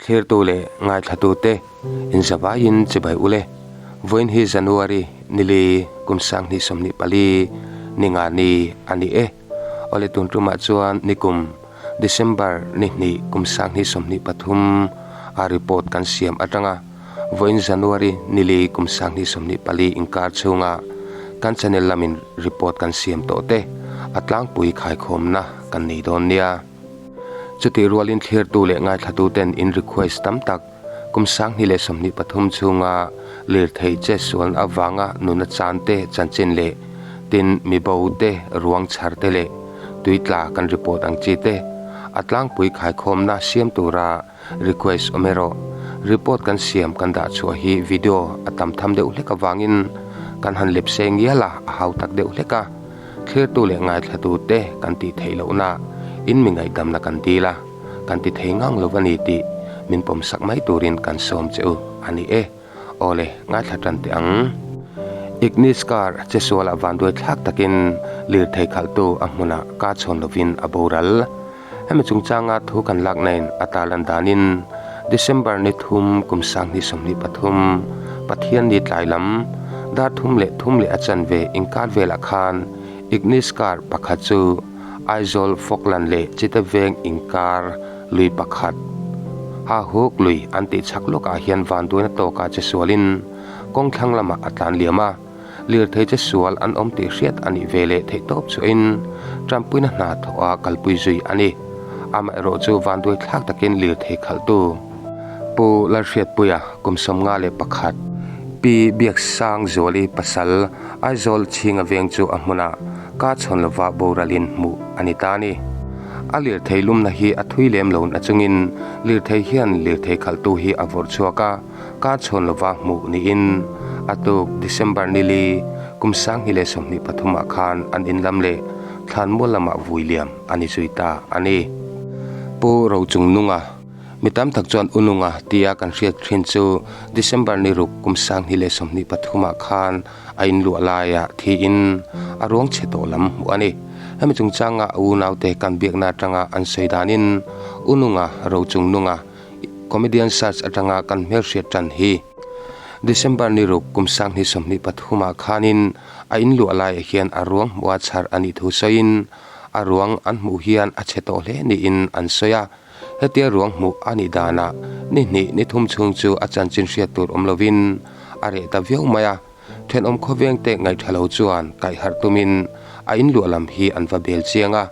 Thlirtu leh ngaithlatute inzavaiin chibai ule. Vawiin hi January nili kum 2024 ni nga ni a ni e. Awle tun tumah chuan nikum December ni hnih kum 2023 a report kan siam atanga vawiin January nili kum 2024 inkar chhunga kan channel lamin report kan siam tawh te a tlangpui khaikhawmna kan nei dawn nia. Chutih rualin thlirtu leh ngaithlatuten in request tam tak kum 2023 chhunga lirthei che sualna avanga nuna chan te chanchin leh tin mi bo te ruang chhar te leh tuitla kan report ang chi te a tlangpui khaikhawmna siam tura request awm erawh report kan siam kan dah chhuah hi video a tam tham deuh hlek avangin kan han lep se ngial a, a hau tak deuh hlek a. Thlirtu leh ngaithlatu te kan tih theih lohna in mi ngaihdamna kan dil a, kan ti thei ngang lo a ni tih min pawm sak mai turin kan sawm che u a ni e. Aw le, ngaithla tan teh ang. Ignis car che sualah vanduai thlak takin lirthei khalhtu a hmunah ka chhawn lovin a boral. Hemi chungchanga thu kan lak nain a tarlan danin December ni thum kum 2023 Pathianni tlai lam dar thum leh thum leh a chanve inkar velah khan Ignis car pakhat chu Aizawl Falkland leh Chite veng inkar lui pakhat Ha Huk lui an tih chhak lawkah hian vanduaina tawkah che sualin kawng thlang lamah a tlan liam a. Lirthei che sual an awm tih hriat a nih ve leh theih tawp chuahin Trumpuina hna thawh a kalpui zui a ni. Amaherawh chu vanduai thlak takin lirthei khalhtu Pu Lalhriatpuia kum 51, Pi Biaksangzuali pasal Aizawl chhinga veng chu a hmunah ka chhawn lova boralin hmuh a ni ta a ni. A lirthei lumna hi a thui lem lo nachungin lirthei hian lirthei khalhtu hi a vawrh chhuak a, Ka chhawn lova hmuh niin a tuk December nili kum 2023 ah khan an in lam leh thlanmual lamah vui liam a ni zui ta a ni. Pu Rochungnunga, mi tam tak chuan Ununga tia kan hriat thin chu December ni ruk kum 2023 ah khan a in luah laia thiin a ruang chhe tawh lam hmuh a ni. Hemi chungchanga a unaute kan biakna atanga an sawi danin Ununga, Rochungnunga, Comedian Search atanga kan hmelhriat tan hi December ni ruk kum 2023 ah khanin a in luah laiah hian a ruang hmuha chhar a nih thu sawiin a ruang an hmuh hian a chhe tawh hle niin an sawi a. Hetia ruang hmuh a nih danah ni hnih ni thum chhung chu a chanchin hriat tur awm lovin a reh ta viau mai a. Thenawm khawvengte ngaihtha lo chuan kaihharh tumin a in luah lam hi an va bel chiang a,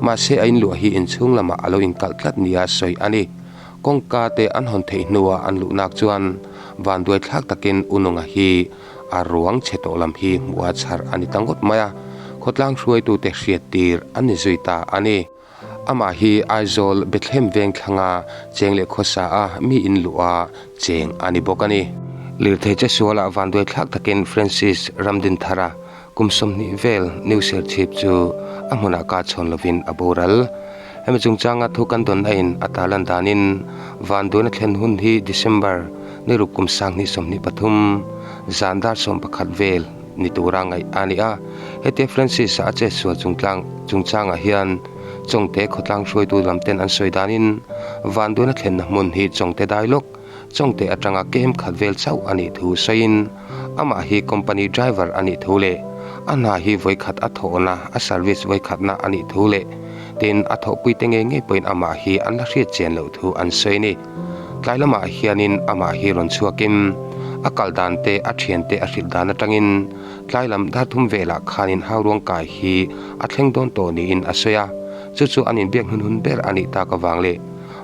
mahse a in luah hi inchhung lamah a lo inkalh tlat nia sawi a ni. Kawngka te an hawn theih hnuah an luhnak chuan vanduai thlak takin Ununga hi a ruang chhe tawh lam hi hmuha chhar a ni ta ngawt mai a, khawtlang hruaitute hriattir an ni zui ta a ni. Amah hi Aizawl Bethlehem veng thlanga cheng leh khawsa a mi in luh a cheng a ni bawk a ni. Lirthei che sualah vanduai thlak takin Francis Ramdinthara kum 20 vel New Serchhip chu a hmunah ka chhawn lovin a boral. Hemi chungchanga thu kan dawn aiin a tarlan danin vanduaina thlen hun hi December ni ruk kum 2023 zan dar 11 vel ni tura ngaih a ni a. Hetia Francis-a a chetsual chungtlang chungchangah hian Chawngte khawtlang hruaitu lam ten an sawi danin vanduaina thlenna hmun hi Chawngte dai lawk, Chawngte atanga kem khat vel chauh a nih thu sawiin amah hi company driver a nih thu leh a hna hi vawikhat a thawhna a service vawikhatna a nih thu leh tin a thawhpuite ngei ngei pawhin amah hi an la hriat chian loh thu an sawi a ni. Tlai lamah hianin amah hi rawn chhuakin a kal dan te a thiante a hrilh dan atangin tlai lam dar thum velah khanin hauruang kai hi a thleng dawn tawh niin a sawi a, chu chu an inbiak hnun hun ber a nih tak avang leh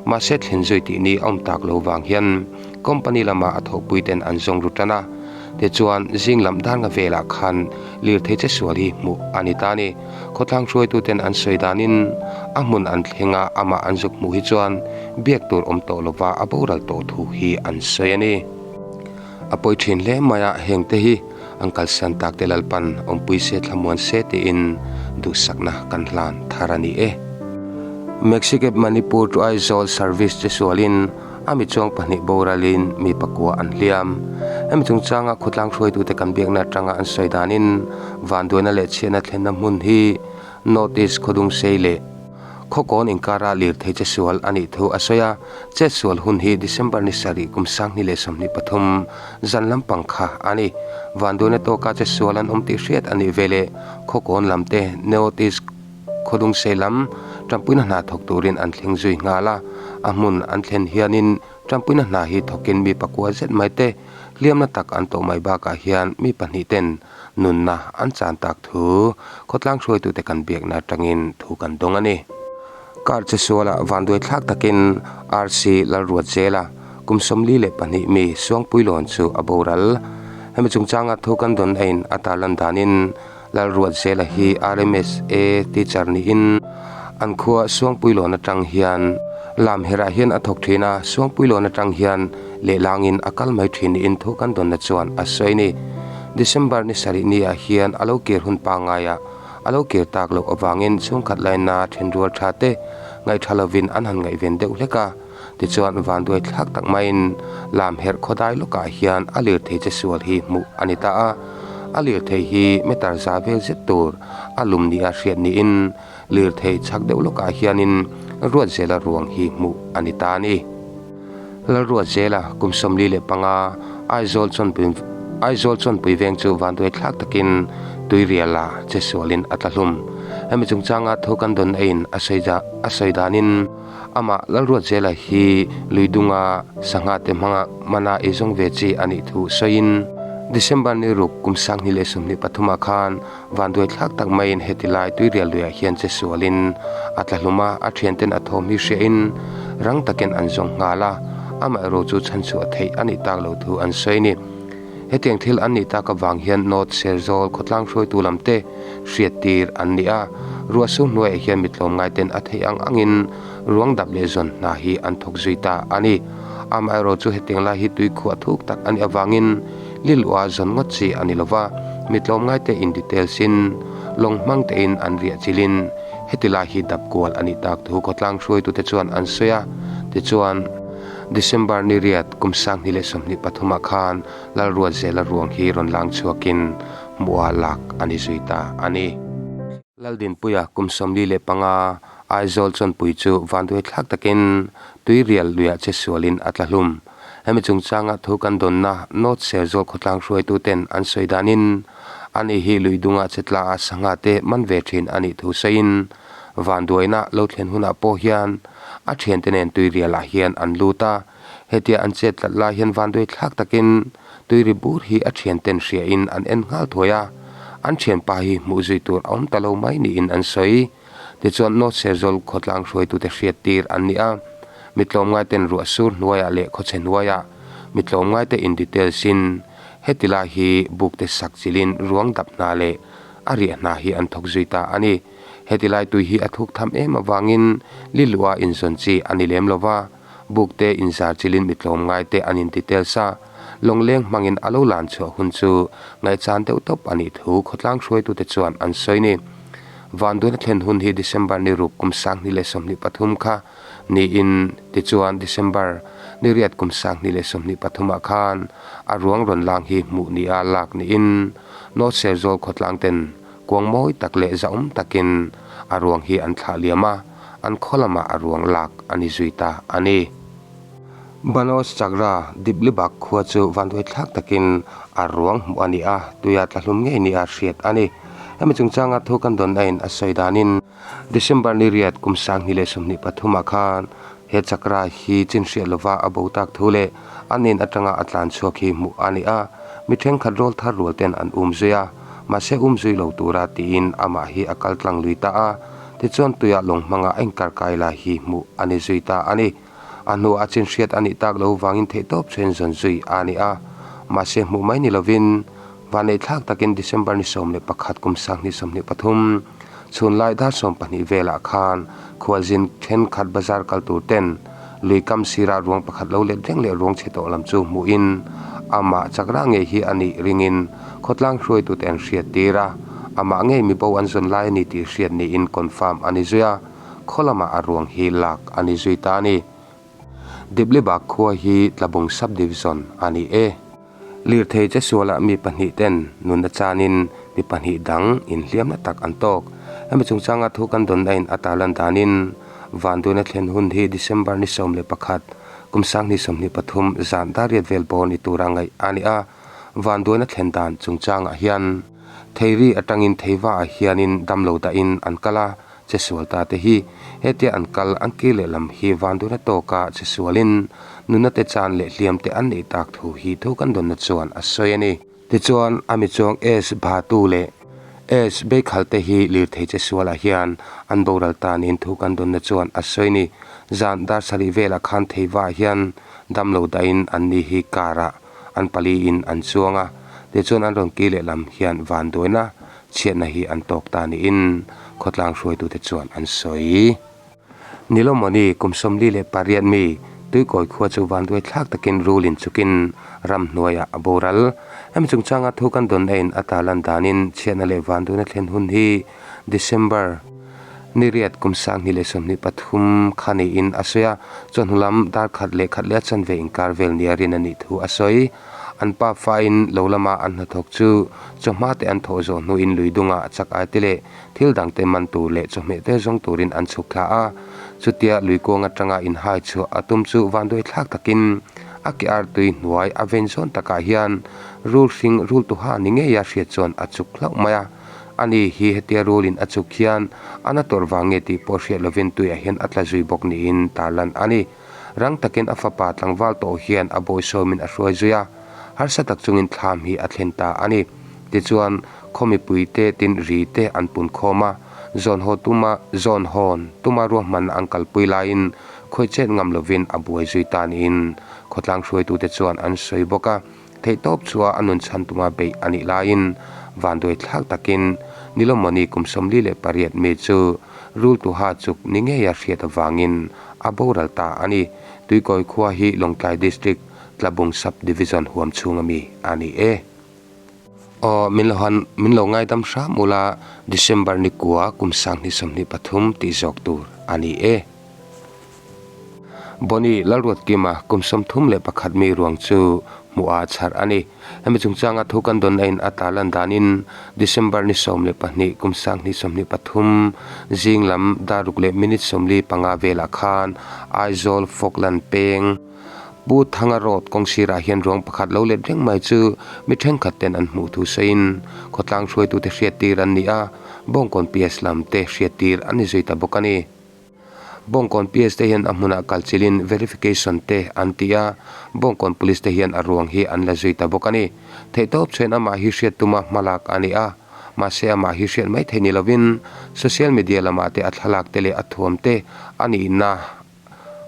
mahse thlen zui tih ni a awm tak lo vang hian company lama a thawhpui ten an zawng ru tan a, tichuan zing lam dar nga velah khan lirthei che sual hi hmuh a ni ta a ni. Khawtlang hruaituten an sawi danin a hmun an thleng a, amah an zuk hmuh hi chuan biak tur awm tawh lova a boral tawh thu hi an sawi a ni. A pawi thin hle mai a, hengte hi an kalsan tak te Lalpan awmpui se thlamuan se tiin duhsakna kan hlan thar a ni e. Maxicab Manipur to Aizawl service che sualin a mi chuang pahnih boralin mi pakua an hliam. Hemi chungchanga khawtlang hruaitute kan biakna atanga an sawi danin vanduaina leh chhiatna thlenna hmun hi North East Khawdungsei leh. Khawkawn inkara lirthei che sual a nih thu a sawi a, chetsual hun hi December ni sarih kum 2023 zan lampang kha a ni. Vanduaina tawka che sual an awm tih hriat a nih veleh Khawkawn lam te North East Khawdungsei lam tanpuina hna thawk turin an thleng zui nghal a, a hmun an thlen hianin tanpuina hna hi thawkin mi pakua zet mai te hliamna tak an tawh mai bakah hian mi pahnih ten nunna an chan tak thu khawtlang hruaitute kan biakna atangin thu kan dawng a ni. Kar che sualah vanduai thlak takin RC Lalruatzela kum 42 mi Suangpuilawn chu a boral. Hemi chungchanga thu kan dawn aiin a tarlan danin Lalruatzela hi RMSA teacher niin an khua Suangpuilawn atang hian Lamherah hian a thawk thin a, Suangpuilawn atang hian lehlangin a kal mai thin niin thu kan dawnna chuan a sawi a ni. December ni sarih ni ah hian a lo kir hun pangaiah a lo kir tak loh avangin chhungkhat laina thenrual tha te ngaihtha lovin an han ngaihven deuh hlek a. Tichuan vanduai thlak tak maiin Lamherh khawdai lawkah hian a lirthei che sual hi hmuh a ni ta a. A lirthei hi meter za vel zet tur a lum nia hriat niin Lirthei chhak deuh lawkah hianin Ruatzela ruang hi hmuh a ni ta a ni. Lalruatzela kum 45 Aizawl chawnpui Aizawl chawnpui veng chu vanduai thlak takin Tuiriala che sualin a tla hlum. Hemi chungchanga tho kan dawn aiin a sawi a sawi danin amah Lalruatzela hi lui dunga sangha te hmanga mana eizawng ve chi a nih thu sawiin December ni ruk kum 2023 ah khan Vanduai thlak tak maiin heti lai tuirial luiah hian che sualin a tla hlum a, a thianten a thawm hi hriahin rang takin an zawng nghal a, amaherawh chu chhanchhuah theih a nih tak lo thu an sawi a ni. Hetiang thil an nih tak avang hian North Serzawl khawtlang hruaitu lam te hriattir an ni a, ruahsur hnuaiah hian mi tlawmngaiten a theih ang angin ruang dap leh zawn hna hi an thawk zui ta a ni. Amaherawh chu hetiang lai hi tuikhuah thuk tak a nih avangin Liluah zawn ngawt chi a ni lova, mi tlawmngaite in details in lawng hmang tein an riah chilin heti lai hi dap kual a nih tak thu khawtlang hruaitute chuan an sawi a. Tichuan, December ni riat kum 2023 ah khan Lalruatzela ruang hi rawn lang chhuakin hmuha lak a ni zui ta a ni. Laldinpuia kum 45 Aizawl chawnpui chu vanduai thlak takin Tuirial luiah che sualin a tla hlum. Hemi chungchanga thu kan dawnna North Serzawl khawtlang hruaituten an sawi danin ani hi lui dunga che tla a sangha te man ve thin a nih thu sawiin vanduaina lo thlen hunah pawh hian a thiante nen tuirialah hian an lut a, hetia an chet tlat lai hian vanduai thlak takin tuiri bur hi a thianten hriain an en nghal thuai a, an thianpa hi hmuh zui tur a awm ta lo mai niin an sawi. Tichuan North Serzawl khawtlang hruaitute hriattir an ni a, mi tlawmngaiten ruah sur hnuaiah leh khawchhe hnuaiah mi tlawmngaite in details in heti lai hi buk te sak chilin ruang dap hna leh a riah hna hi an thawk zui ta a ni. Heti lai tui hi a thuk tham em avangin liluah inzawn chi a ni lem lova, buk te inzar chilin mi tlawmngaite an in details a, lawngleng hmangin a lo lan chhuah hun chu ngaihchan deuh tawp a nih thu khawtlang hruaitute chuan an sawi ni. Vanduaina thlen hun hi December ni ruk kum 2023 kha niin tichuan December ni riat kum 2023 ah khan a ruang rawn lang hi hmuh nia lak niin North Serzawl khawtlang ten kuang mawi tak leh zahawm takin a ruang hi an thlah liam a, an khaw lamah a ruang lak a ni zui ta a ni. Banos Chakra Diplibak khua chu vanduai thlak takin a ruang hmuh a ni a, tuia tla hlum ngei nia hriat a ni. Hemi chungchanga thu kan dawn aiin a sawi danin December ni riat kum 2023 ah khan he Chakra hi chin hriat lova a bo tak thu leh a nen atanga a tlan chhuak hi hmuh a ni a, mi thenkhat rawl thar rual ten an um zui a, mahse um zui lo tura tiin amah hi a kal tlang lui ta a, tichuan tuia lawng hmanga a inkarkai lai hi hmuh a ni zui ta a ni. A hnuah a chin hriat a nih tak lo vangin theihtawp chuan zawn zui a ni a. Mahse hmuh mai ni lovin vanneih thlak takin December ni 11 kum 2023 chhunlai dar 12 velah khan khualzin thenkhat bazar kal tur ten lui kam sirah ruang pakhat lo let reng leh ruang chhe tawh lam chu hmuhin amah chakra ngei hi a nih ringin khawtlang hruaitute an hriat tir a, amah ngei mibo an zawn lai a ni tih hriat niin confirm a ni zui a. Khaw lamah a ruang hi lak a ni zui ta a ni. Diplibak khua hi Tlabung Sub-Division a ni e. Lirthei che sualah mi pahnih ten nunna chanin mi pahnih dang inhliamna tak an tawk. Hemi chungchanga thu kan dawn aiin a tarlan danin Vanduaina thlen hun hi December ni 11, kum 2023 zan dar riat vel bawr ni tura ngaih a ni a. Vanduaina thlen dan chungchangah hian Theiri atangin Theiva-ah hianin damlo dahin an kal a, chesual ta te hi hetia an kal an kir leh lam hi vanduaina tawka chesualin nuna te chan leh hliam te an neih tak thu hi thu kan dawnna chuan a sawi a ni. Tichuan, a mi chuang S Bhatu leh S Beikhal te hi lirthei chesualah hian an boral ta niin thu kan dawnna chuan a sawi a ni. Zan dar sarih velah khan Theiva-ah hian damlo dahin an ni hi car-ah an paliin an chuang a, tichuan an rawn kir leh lam hian vanduaina chhiatna hi an tawk ta niin khawtlang hruaitute chuan an sawi. Nilawmawni kum 48 mi Tuikawi khua chu vanduai thlak takin rulin chukin ramhnuaiah a boral. Hemi chungchanga thu kan dawn aiin a tarlan danin chhiatna leh vanduaina thlen hun hi December ni riat kum 2023 kha niin a sawi a, chawhnu lam dar khat leh khat leh a chanve inkar vel nia rin a nih thu a sawi. An pa fain lo lama an hnathawk chu chawhma te an thawh zawh hnuin lui dungah chak ai te leh thil dang te man tur leh chawhmeh te zawng turin an chhuk thla a. Chutia lui kuang atanga inhai chhuah a tum chu vanduai thlak takin a ke artui hnuai a ven zawn takah hian rul hring rul tuha ni ngeia hriat chuan a chuk hlauh mai a. Ani hi hetia rulin a chuk hian a na tawrh vang nge tih pawh hriat lovin tuiah hian a tla zui bawk niin tarlan a ni. Rang takin a fapa tlangval tawh hian a bawisawmin a hruai zui a, harsa tak chungin thlam hi a thlen ta a ni. Tichuan, khaw mipui te tin ri te an pun khawm a, zawn haw tuma zawn hawn tuma ruahmanna an kalpui laiin khawi chet ngam lovin a buai zui ta niin khawtlang hruaitute chuan an sawi bawk a. Theihtawp chua a nun chhan tuma beih a nih laiin vanduai thlak takin Nilawmawni kum 48 mi chu rultuha chuk ni ngeia hriat avangin a boral ta a ni. Tuikawi khua hi Lawngtlai District, Tlabung Sub Division huam chhunga mi a ni e. Aw, min lo han, min lo ngaidam hram ula, December ni kua kum 2023 tih zawk tur a ni e. Bonnie Lalruatkima kum 31 mi ruang chu hmuh a chhar a ni. Hemi chungchanga thu kan dawn aiin a tarlan danin December ni 12 kum 2023 zing lam dar ruk leh minute 45 velah khan Aizawl Falkland peng Pu Thanga Road kawng sirah hian ruang pakhat lo let reng mai chu mi thenkhat ten an hmuh thu sawiin khawtlang hruaitute hriattir an ni a, Bawngkawn PS lam te hriattir an ni zui ta bawk a ni. Bawngkawn PS te hian a hmunah kal chilin verification te an ti a, Bawngkawn Police te hian a ruang hi an la zui ta bawk a ni. Theihtawp chhuain amah hi hriat tuma hmalak a ni a, mahse amah hi hriat mai theih ni lovin social media lamah te a thlalak te leh a thuam te a nihna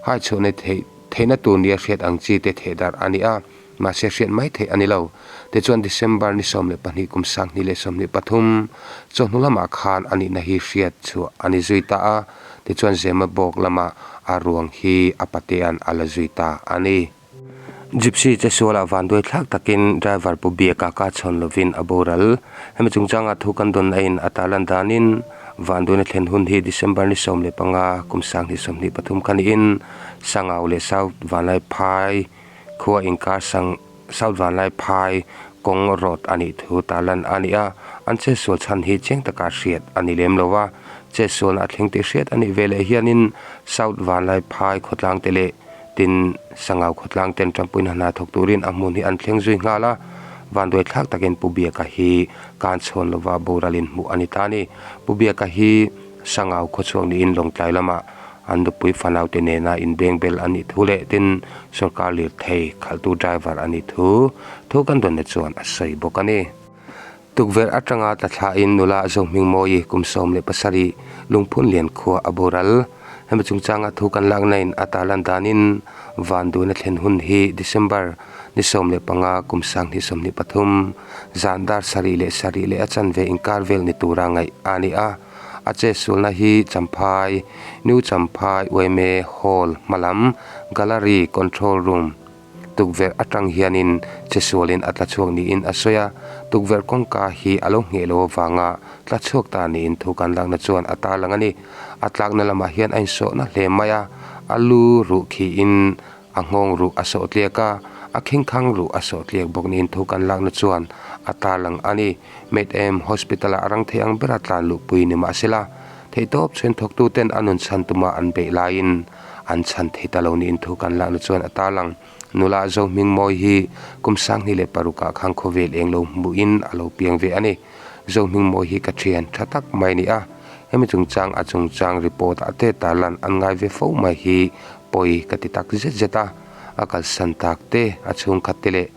hai chhuahna theih theihna tur nia hriat ang chi te thehdarh a ni a, mahse hriat mai theih a ni lo. Tichuan December ni 12 kum 2023 chawhnu lamah khan a nihna hi hriat chhuah a ni zui ta a, tichuan Zemabawk lamah a ruang hi a patea'n a la zui ta a ni. Gypsy che sualah vanduai thlak takin driver pu Biaka ka chhawn lovin a boral. Hemi chungchanga thu kan dawn aiin a tarlan danin vanduaina thlen hun hi December ni 15 kum 2023 kha niin Sangau leh South Vanlaiphai khua inkar sang South Vanlaiphai kawng road a nih thu tarlan a ni a, an chetsual chhan hi chiang taka hriat a ni lem lo a, chetsualna a thleng tih hriat a nih veleh hianin South Vanlaiphai khawtlang te leh Tin, Sangau khawtlang ten Ṭampuina hna thawk turin a hmun hi an thleng zui nghal a, vanduai thlak takin Pu Biaka hi kan chhawn lova boralin hmuh a ni ta a ni. Pu Biaka hi Sangau khawchhuak niin Lawngtlai lamah an nupui fanaute nena inbengbel a nih thu leh tin sawrkar lirthei khalhtu driver a nih thu thu kan dawnna chuan a sawi bawk a ni. Tukverh atanga tla thlain nula Zohmingmawi kum 17 Lungphun lian khua a boral. Hemi chungchanga thu kan laknain a tarlan danin vanduaina thlen hun hi December ni 15 kum 2023 zan dar sarih leh sarih leh a chanve inkar vel ni tura ngaih a ni a. A chetsualna hi Champhai, New Champhai yma Hall hmalam Gallery Control Room, Tukverh atang hianin chesualin a tla chhuak niin a sawi a, tukverh kawngka hi a lo ngheh lo avanga tla chhuak ta niin thu kan lakna chuan a tarlang a ni. A tlakna lamah hian a insawhna hle mai a, a lu ruh khiin a nghawng ruh a sawh tliak a, a khingkhang ruh a sawh tliak bawk niin thu kan lakna chuan a tarlang a ni. Med-em Hospital-ah a rang thei ang bera tlan luhpui ni mahsela. Theihtawp chhuin thawktuten a nun chhan tuma an beih laiin an chhan thei ta lo niin thu kan lakna chuan a tarlang. Nula Zohmingmawi hi kum 2006 ah khan khawvel eng lo hmuhin a lo piang ve a ni. Zohmingmawi hi ka thian tha tak mai a ni a, hemi chungchang a chungchang report ah te tarlan an ngai ve fo mai hi pawi ka ti tak zet zet a, a kalsan tak te, a chhungkhat te leh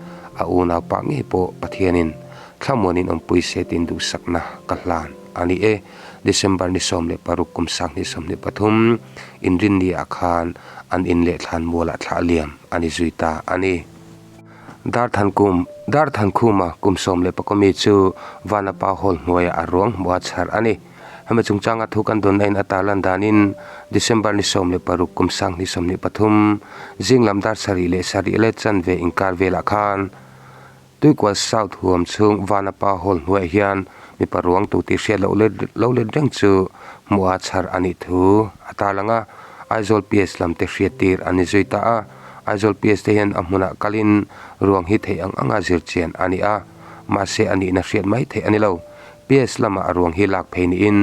a unau pah ngei pawh Pathianin thlamuanin awmpui se tiin duhsakna ka hlan a ni e. December ni 16 kum 2023 inrinni ah khan an in leh thlan mualah thlah liam a ni zui ta a ni. Darthankum Darthankhuma kum 11 mi chu Vanapa Hall hnuaiah a ruang hmuh a chhar a ni. Hemi chungchanga thu kan dawn aiin a tarlan danin December ni 16 kum 2023 zing lam dar sarih leh sarih let chanve inkar velah khan Tuikual South huam chhung Vanapa Hall hnuaiah hian mipa ruang tu tih hriat loh let lo let reng chu hmuh a chhar a nih thu a tarlang a, Aizawl PS lam te hriat tir an ni zui ta a. Aizawl PS te hian a hmunah kalin ruang hi theih ang anga zir chian a ni a, mahse a nihna hriat mai theih a ni lo. PS lamah a ruang hi lak phei niin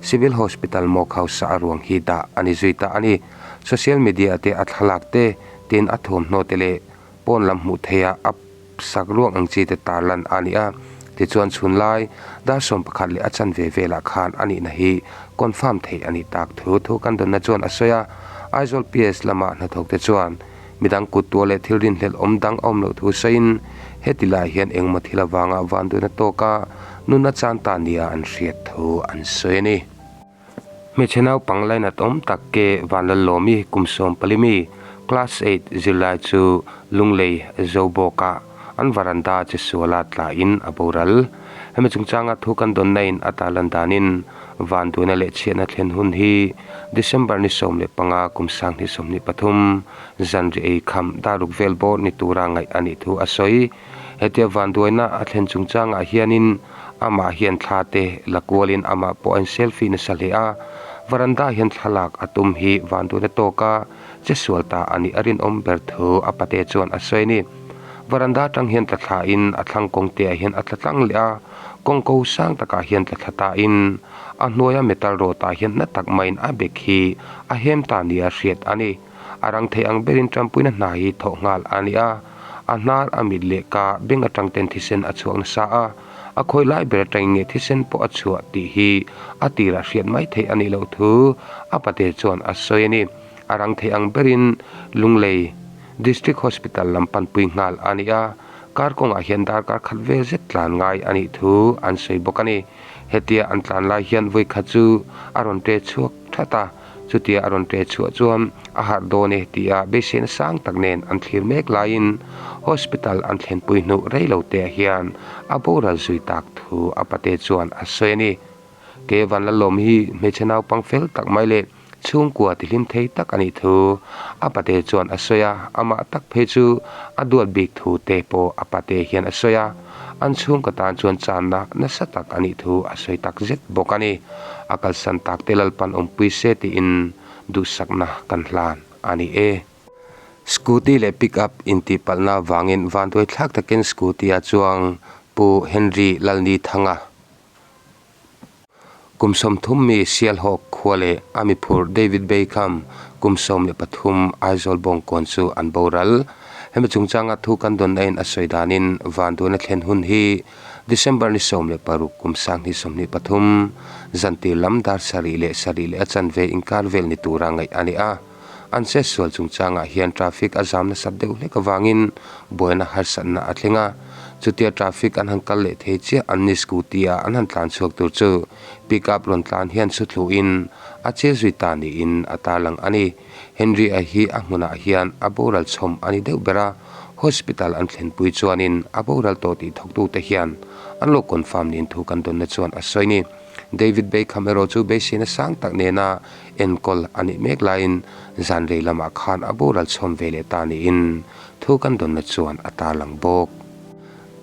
Civil Hospital Morgue House ah a ruang hi dah a ni zui ta a ni. Social media te a thlalak te, tin a thuamhnaw te leh pawn lam hmuh theiha a sak ruang ang chi te tarlan a ni a. Tichuan chhun lai dar 11 leh a chanve velah khan a nihna hi confirm theih a nih tak thu thu kan dawnna chuan a sawi a. Aizawl PS lama hnathawk te chuan midang kut tuah leh thil rinhlelh awm dang a awm loh thu sawiin heti lai hian engmaw thil avanga vanduaina tawka nunna chan ta nia an hriat thu an sawi a ni. Hmeichhe naupang lainat awm tak ke Vanlallawmi kum 14 mi class eight zirlai chu Lunglei Zobawka an varanda che suala tlain a boral. Hemi chungchanga thu kan dawnna in a tarlan danin vanduaina leh chhiatna thlen hun hi December ni 15 kum 2023 zanri ei kham daruk vel bawr ni tura ngaih a nih thu a sawi. Hetia vanduaina a thlen chungchangah hianin amah hian thla te la kualin amah pawh a in selfie nasa hle a, varanda hian thlalak a tum hi vanduaina tawka che sual ta a nih a rinawm ber thu a pate chuan a sawi a ni. Varanda atang hian tla thlain a thlang kawng te ah hian a tla tlang leh a, kawng ko sang takah hian tla thla tain a hnuaia metal rod ah hian na tak maiin a bek hi a hem ta nia hriat a ni. A rang thei ang berin tanpuina hna hi thawh nghal a ni a, a hnar a mit leh ka beng atang ten thisen a chhuak nasa a, a khawi lai ber atangin nge thisen pawh a chhuah tih hi a tirah hriat mai theih a nih loh thu a pate chuan a sawi a ni. A rang thei ang berin Lunglei District Hospital lam panpui nghal a ni a, kar kawngah hian darkar khat vel zet tlan ngai a nih thu an sawi bawk a ni. Hetia an tlan lai hian vawikhat chu a rawn ṭe chhuak that a. Chutia a rawn ṭe chhuah chuan a harh dawn e tia beiseina sang tak nen an thlir mek laiin hospital an thlenpui hnuh rei lo te ah hian a boral zui tak thu a pate chuan a sawi a ni. Ke Vanlalawm hi hmeichhe naupang fel tak mai leh chhungkua tihlim thei tak a nih thu a pate chuan a sawi a, amah tak phei chu a duat bik thu te pawh a pate hian a sawi a. An chhungkaw tan chuan channa nasa tak a nih thu a sawi tak zet bawk a ni. A kalsan tak te Lalpan awmpui se tiin duhsakna kan hlan a ni e. Scooty leh pick up intihpalhna avangin vanduai thlak takin scooty a chuang Pu Henry Lalnithanga. Kum 30 mi Sialhawk khua leh a miphur David Beckham kum 13 Aizawl Bawngkawn chu an boral. Hemi chungchanga thu kan dawn aiin a sawi danin vanduaina thlen hun hi December ni 16 kum 2023 zantir lam dar sarih leh sarih leh a chanve inkar vel ni tura ngaih a ni a. An chetsual chungchangah hian traffic a zam nasat deuh hlek avangin buaina harsatna a thleng a. Chutia traffic an han kal leh thei chiah an ni scooty a an han tlan chhuak tur chu pickup rawn tlan hian chhu thluhin a che zui ta niin a tarlang a ni. Henry-a hi a hmunah hian a boral chhawm a ni deuh ber a, hospital an thlenpui chuanin a boral tawh tih thawktute hian an lo confirm niin thu kan dawnna chuan a sawi ni. David Beckham erawh chu beiseina sang tak nena enkawl a nih mek laiin zan rei lamah khan a boral chhawm ve leh ta niin thu kan dawnna chuan a tarlang bawk.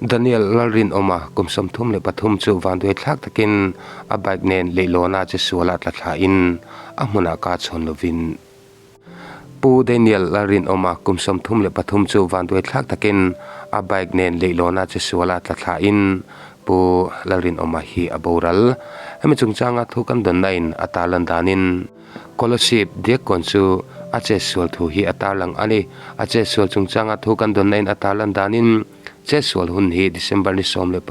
Daniel Lalrinawma kum 33 chu vanduai thlak takin a bike nen leihlawna che suala tla thlain a hmunah ka chhawn lovin Pu Daniel Lalrinawma kum 33 chu vanduai thlak takin a bike nen leihlawna che suala tla thlain Pu Lalrinawma hi a boral. Hemi chungchanga thu kan dawnna in a tarlan danin Kolasib Diakkawn chu a chetsual thu hi a tarlang a ni. A chetsual chungchanga thu kan dawnna in a tarlan danin chetsual hun hi December ni 16,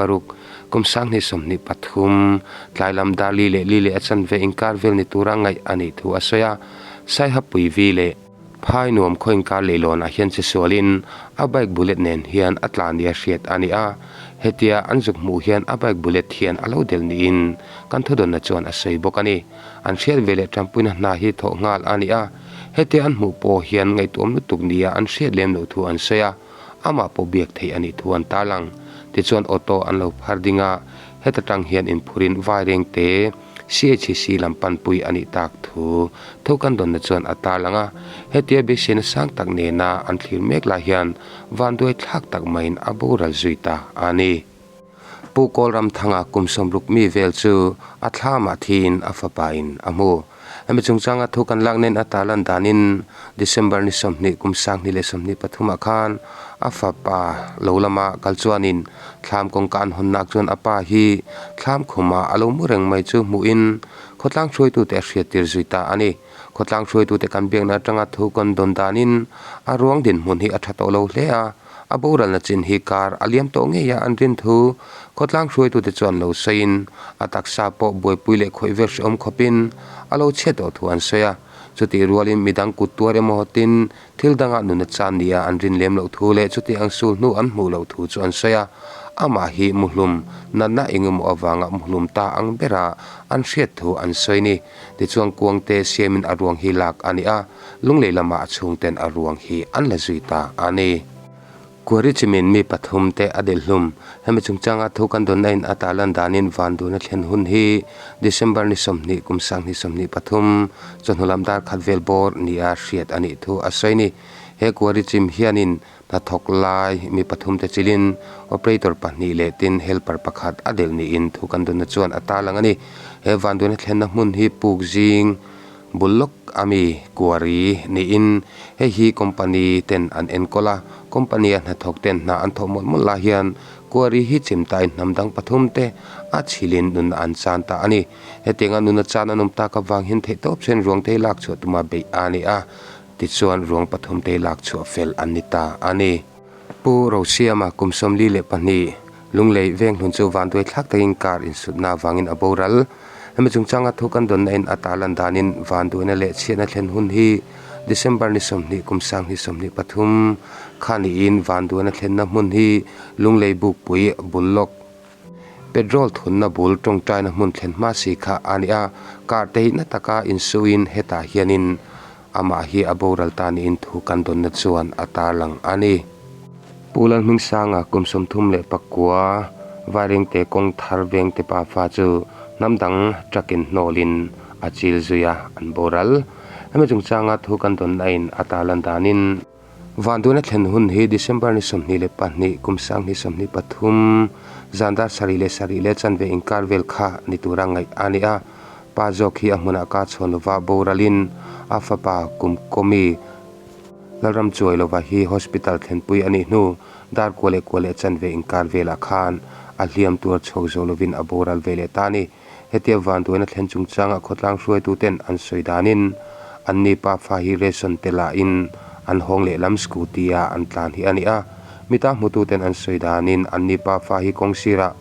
kum 2023, tlai lam dar li leh li leh a chanve inkar vel ni tura ngaih a nih thu a sawi a. Saihapuivi leh Phai nuam khaw inkar leihlawnah hian chesualin a bike bullet nen hian a tla nia hriat a ni a. Hetia an zuk hmuh hian a bike bullet hian a lo delh niin kan thudawnna chuan a sawi bawk a ni. An hriat ve leh tanpuina hna hi thawh nghal a ni a. Hetia an hmuh pawh hian ngaihtuam lutuk nia an hriat lem loh thu an sawi a, amah pawh biak theih a nih thu an tarlang. Tichuan auto an lo phar ding a, heta tang hian inphurin vaireng te, CHC lam panpui a nih tak thu tho kan dawnna chuan a tarlang a, hetia beiseina sang tak nena an thlir mek lai hian vanduai thlak tak maiin a boral zui ta a ni. Pu Kawlramthanga kum sawmruk mi vel chu a thlamah thiin a fapain a hmu. Hemi chungchanga thu kan lak nen a tarlan danin December ni 20 kum 2023 ah khan a fapa lo lama kal chuanin thlam kawngka an hawnnak chuan a pa hi thlam khumah a lo mu reng mai chu hmuhin khawtlang hruaitute a hriattir zui ta a ni. Khawtlang hruaitute kan biakna atanga thu kan dawn danin a ruang dinhmun hi a tha tawh lo hle a, a boralna chin hi kar a liam tawh ngei a an rin thu khawtlang hruaitute chuan lo sawiin a taksa pawh buaipui leh khawih vel hrehawm khawpin a lo chhiat tawh thu an sawi a. Chutih rualin midang kut tuar emaw tin thil dangah nuna chan nia an rin lem loh thu leh chutih ang sul hnu an hmuh loh thu chu an sawi a. Amah hi muhlum natna engemaw avanga muhlum ta ang bera an hriat thu an sawi ni. Tichuan kuangte siamin a ruang hi lak a ni a, lunglei lamah a chhungten a ruang hi an la zui ta a ni. Kuari chimin mi pathum te a delh hlum. Hemi chungchanga thu kan dawnna in a tarlan danin van duhna thlen hun hi December ni 20 kum 2023 chawhnu lam dar khat vel bawr nia hriat a nih thu a sawi ni. He kuari chim hianin hnathawk lai mi pathum te chilin operator pahnih leh tin helper pakhat a delh niin thu kan dawnna chuan a tarlang a ni. He van duhna thlenna hmun hi puk zing Bul lawk a mi kuari niin hei hi company ten an enkawl a, company a hnathawk ten hna an thawh mawlh mawlh lai hian kuari hi chim tain hnam dang pathum te a chhilin nunna an chan ta a ni. Hetianga nunna chan an awm tak avang hian theihtawp chuan ruang te lak chhuah tuma beih a ni a, tichuan ruang pathum te lak chhuah fel an ni ta a ni. Pu Rosiama kum 42 Lunglei Venghlun chu vanduai thlak takin car insutna avangin a boral. Hemi chungchanga thu kan dawnna in a tarlan danin vanduaina leh chhiatna thlen hun hi December ni 20 kum 2023 kha niin vanduaina thlenna hmun hi Lunglei Bukpui bul lawk petrol thunna bul tawngtaina hmun thlen hma si kha a ni a, car te hi na taka insuin hetah hianin Amah hi a boral ta niin thu kan dawnna chuan a tarlang a ni. Pu Lalhmingsanga kum 39 Vairengte kawng thar vengte pa fa chu hnam dang truck-in hnawlin a chil zui a, an boral. Hemi chungchanga thu kan dawnna in a tarlan danin, Vanduaina thlen hun hi December ni 22 kum 2023 zan dar sarih leh sarih leh chanve inkar vel kha ni tura ngaih a ni a. Pa zawk hi a hmunah ka chhawn lova boralin a fapa kum kawmi Lalram chuai lova hi hospital thlenpui a nih hnu dar kua leh kua leh chanve inkar velah khan a hliam tuar chhuak zo lovin a boral ve leh ta a ni. Hetia vanduaina thlen chungchanga khawtlang hruaituten an sawi danin anni pa fa hi ration te lahin an hawng lehlam scooty a an tlan hi a ni a. Mita hmututen an sawi danin anni pa fa hi kawng sirah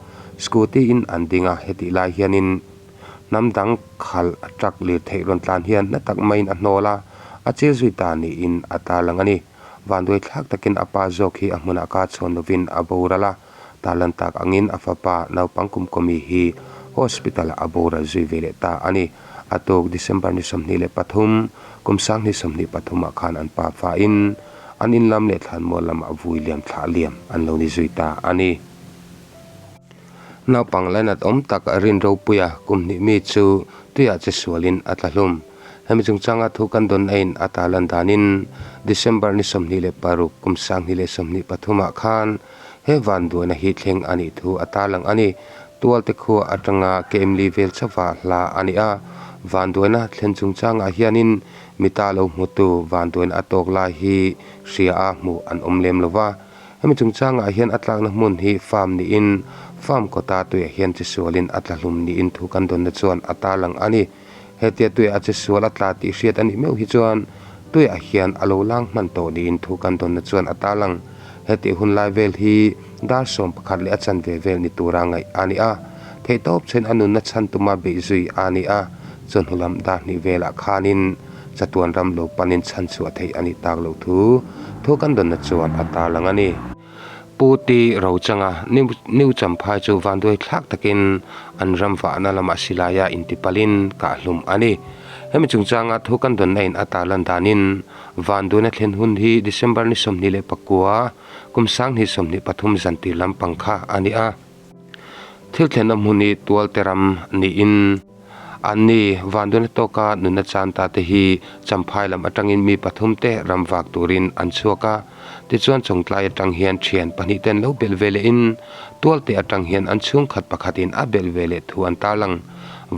scooty in an ding a, hetih lai hianin Hnam dang khalh a truck lir theih rawn tlan hian na tak maiin a hnawl a, a chil zui ta niin a tarlang a ni. Vanduai thlak takin a pa zawk hi a hmunah ka chhawn lovin a boral a, tarlan tak angin a fapa naupang kumkawmi hi hospital ah a boral zui ve leh ta a ni. A tuk December ni 23, kum 2023 ah khan an pa fain an in lam leh thlanmual lamah vui liam thlah liam an lo ni zui ta a ni. Naupang lainat awm tak rin ropuia kum hnih mi chu tuiah che sualin a tla hlum. Hemi chungchanga thu kan dawn aiin a tarlan danin December ni 26 kum 2023 ah khan he vanduaina hi thleng a nih thu a tarlang a ni. Tualte khua atanga Kemli vel chauha hla a ni a, vanduaina thlen chungchangah hianin mita lo hmutu vanduaina a tawk lai hi hria a hmuh an awm lem lova. Hemi chungchangah hian a tlakna hmun hi farm niin Farm kawta tuiah hian chesualin a tla hlum niin thu kan dawnna chuan a tarlang a ni. Hetia tuiah a chesual a tla tih hriat a nih meuh hi chuan tuiah hian a lo lang hman tawh niin thu kan dawnna chuan a tarlang. Hetih hun lai vel hi dar 11 leh a chanve vel ni tura ngaih a ni a. Theihtawp chuan a nunna chhan tuma beih zui a ni a, chawhnu lam dar hnih velah khanin chatuan ram lo panin chhan chhuah theih a nih tak loh thu thu kan dawnna chuan a tarlang a ni. Pu Ti Rochanga New Champhai chu vanduai thlak takin an ram vahna lamah silaia intipalin kahhlum a ni. Hemi chungchanga thu kan dawnna in a tarlan danin vanduaina thlen hun hi December ni 29, kum 2023 zantir lampang kha a ni a. Thil thlenna hmun hi tualte ram niin anni vanduaina tawka nunna chan ta te hi Champhai lam atangin mi pathum te ram vak turin an chhuak a. Tichuan Chawngtlai atang hian thian pahnih ten lo belh ve lehin tualte atang hian an chhungkhat pakhatin a belh ve leh thu an tarlang.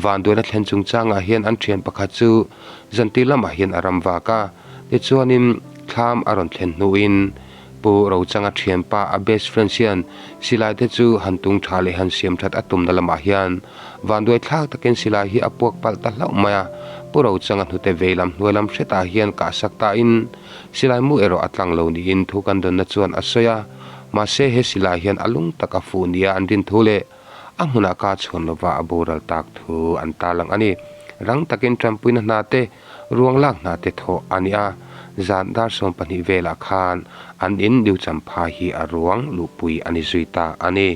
Vanduaina thlen chungchangah hian an thian pakhat chu zantir lamah hian a ram vak a. Tichuanin thlam a rawn thlen hnuin Pu Rochanga thianpa a best friend hian silai te chu han tung tha leh han siam that a tumna lamah hian vanduai thlak takin silai hi a puak palh ta hlauh mai a. Pu Rochanga hnute vei lam hnuai lam hretah hian kah sak tain silai mu erawh a tlang lo niin thu kan dawnna chuan a sawi a. Mahse he silai hian a lung tak a fuh nia an rin thu leh a hmunah ka chhuan lova a boral tak thu an tarlang a ni. Rang takin tanpuina hna te Ruang lak hna te thawh a ni a, zan dar 12 velah khan an in New Champhai hi a ruang luhpui a ni zui ta a ni.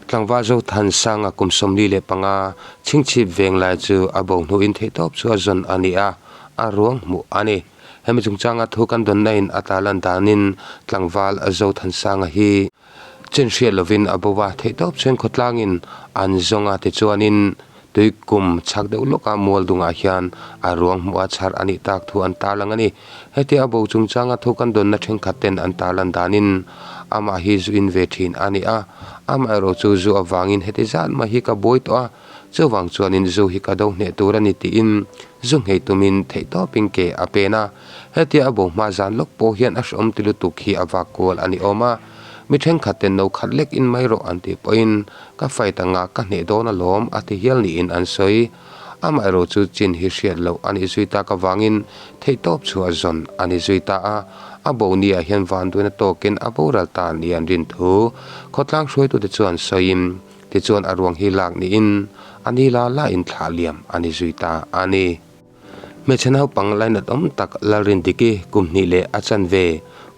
Tlangval Zothansanga kum 45 chhingchhip veng lai chu a bo hnuin theihtawp chu a zawn a ni a, a ruang hmuh a ni. Hemi chungchanga thu kan dawnna in a tarlan danin Tlangval Zothansanga hi Chen hriat lovin a bo a, theihtawp chuan khawtlangin an zawng a, tichuanin tui kum chhak deuh lawka mual dungah hian a ruang hmuh a chhar a nih tak thu an tarlang a ni. Hetia a bo chungchanga thu kan dawnna thenkhat ten an tarlan danin amah hi zu in ve thin a ni a, amaherawh chu zu avangin heti zat mai hi ka buai tawh a, chuvang chuanin zu hi ka do hneh tur a ni tiin zu nghei tumin theihtawpin ke a pen a. Hetia a bo hma zan lawk pawh hian a hrehawm ti lutuk hi a vak kual a ni awm a, mi thenkhat ten no khat lek in mai rawh an tih pawhin ka fight anga ka hneh dawn alawm a ti hial niin an sawi. Amaherawh chu chin hi hriat loh a nih zui tak avangin theihtawp chhuah zawn a ni zui ta a, a bo niah hian vanduaina tawkin a boral ta ni an rin thu khawtlang hruaitute chuan sawiin tichuan a ruang hi lak niin a ni la la in thlah liam a ni zui ta a ni. Hmeichhe naupang lainat awm tak Lalrindiki kum hnih leh a chanve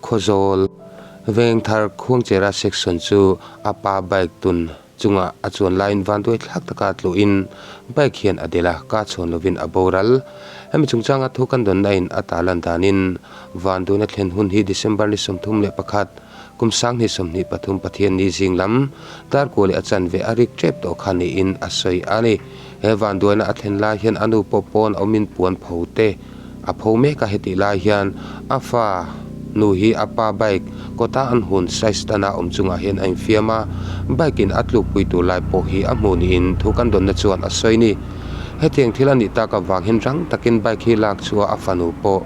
Khawzawl Vengthar Khuangchera section chu a pa bike tun chungah a chuan laiin vanduai thlak taka tluhin bike hian a del a, ka chhawn lovin a boral. Hemi chungchanga thu kan dawnna in a tarlan danin vanduaina thlen hun hi December ni 31 kum 2023 Pathianni zing lam darkua leh a chanve a rik tep tawh kha niin a sawi a ni. He vanduaina a thlen lai hian a nu pawh pawn a awmin puan pho te a pho mek a, hetih lai hian a fa nu hi a pa bike kawta an hun size tana awm chungah hian a infiam a, bike in a tlukpui tur lai pawh hi a hmuh niin thu kan dawnna chuan a sawi ni. Hetiang thil a nih tak avang hian rang takin bike hi lak chhuah a fanu pawh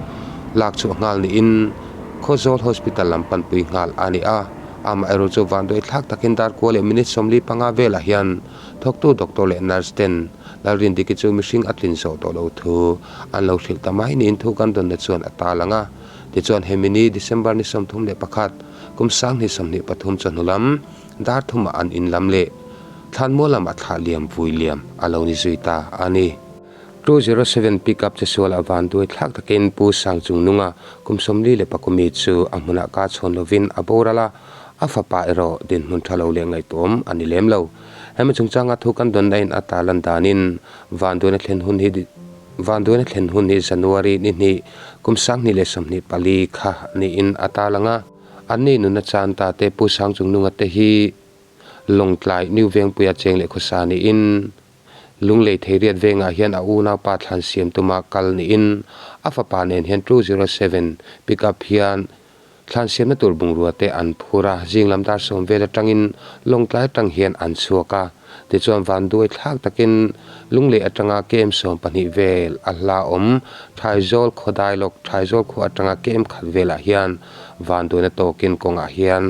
lak chhuah nghal niin Khawzawl Hospital lam panpui nghal a ni a, amaherawh chu vanduai thlak takin darkua leh minute 45 velah hian Thawktu doctor leh nurse ten Lalrindiki chu mihring a tlin zawh tawh lo thu an lo hrilh ta mai niin thu kan dawnna chuan a tal ang a. Tichuan hemi ni December ni 31, kum 2023 chawhnu lam dar thumah an in lam leh thlanmual lamah thlah liam vui liam a lo ni zui ta a ni. 207 pickup che sual a vanduai thlak takin Pu Sangchungnunga kum 44 mi chu a hmunah ka chhawn lovin a boral a, a fapa erawh dinhmun tha lo leh ngaihtuahawm a ni lem lo. Hemi chungchanga thu kan dawnna in a tarlan danin vanduaina thlen hun hi vanduaina thlen hun hi January ni hnih kum 2024 kha niin a tarlang a. Anni nuna chan ta te Pu Sangchungnunga te hi Lawngtlai New Vengpuia cheng leh khawsa niin Lunglei Theiriat vengah hian a unaupa thlan siam tuma kal niin a fapa nen hian 207 pickup hian. Thlan siamna tur bungrua te an phur a, zing lam dar sawm vel atangin Lawngtlai atang hian an chhuak a. Tichuan vanduai thlak takin Lunglei atanga kem 12 vel a hla awm Thaizawl khaw dailawk Thaizawl khua atanga kem khat velah hian vanduaina tawkin kawngah hian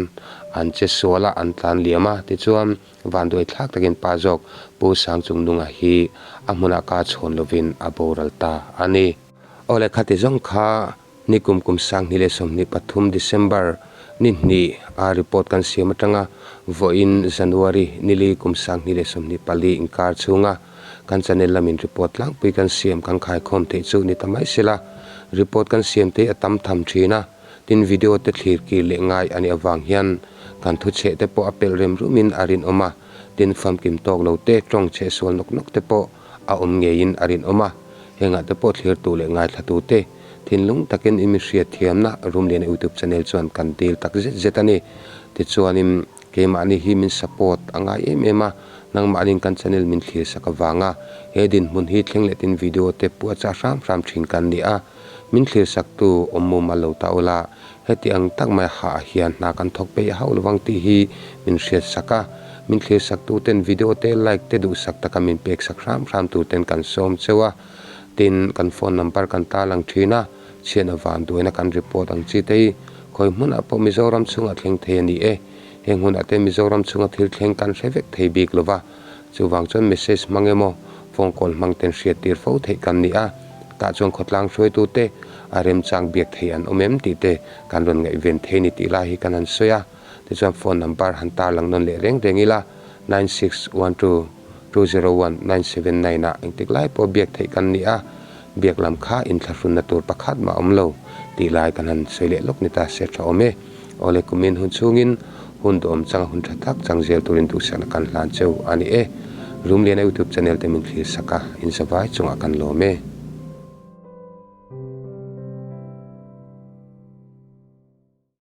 an che sual a, an tlan liam a. Tichuan vanduai thlak takin pa zawk Pu Sangchungnunga hi a hmunah ka chhawn lovin a boral ta a ni. Awle khati zawng kha Nikum kum 2023 December ni hnih a report kan siam atanga vawiin January nili kum 2024 inkar chhunga kan channel lamin report tlangpui kan siam kan khaikhawm theih chu ni ta mai sela. Report kan siam te hi a tam tham thin a, tin video te thlir kir leh ngai a nih avang hian kan thuchheh te pawh a pelh rem rumin a rinawm a, tin famkim tawk lo te tawng chheh sual nawk nawk te pawh a awm ngeiin a rinawm a, hengah te pawh thlirtu leh ngaithlatute thinlung takin i mi hriatthiamna Rumliana YouTube channel chuan kan dil tak zet zet a ni. Tichuanin keimahni hi min support a ngai em em a, nangmahniin kan channel min thlir sak avanga he dinhmun hi thleng leh tin video te puah chah hram hram thin kan ni a, min thlir saktu awm mumal lo ta ula heti ang tak mai hah hian hna kan thawk peih hauh lovang tih hi min hriat sak a, min thlir sak tu ten video te like te duhsak taka min pek sak hram hram tur ten kan sawm cheu a, tin kan phone number kan tarlang thin a, chhiatna vanduaina kan report ang chi te hi khawi hmunah pawh Mizoram chhungah thleng thei a ni e, heng hunah te Mizoram chhunga thil thleng kan hre vek thei bik lova, chuvang chuan message hmang emaw phone call hmang ten hriat tir fo theih kan ni a. Tah chuan khawtlang hruaitute a remchang biak thei an awm em tih te kan rawn ngaihven thei ni tih lai hi kan han sawi a. Tichuan phone number han tarlang nawn leh reng reng ila, 9612201979 ah engtik lai pawh biak theih kan ni a, biak lam kha inthlahrunna tur pakhat mah awm lo tih lai kan han sawi leh lawk ni ta se tha awm e. Awle kumin hun chhungin hun duhawm changa hun tha tak chang zel turin duhsakna kan hlan cheu a ni e. Rumliana YouTube channel te min thlir sak a, inzavai chungah kan lawm e.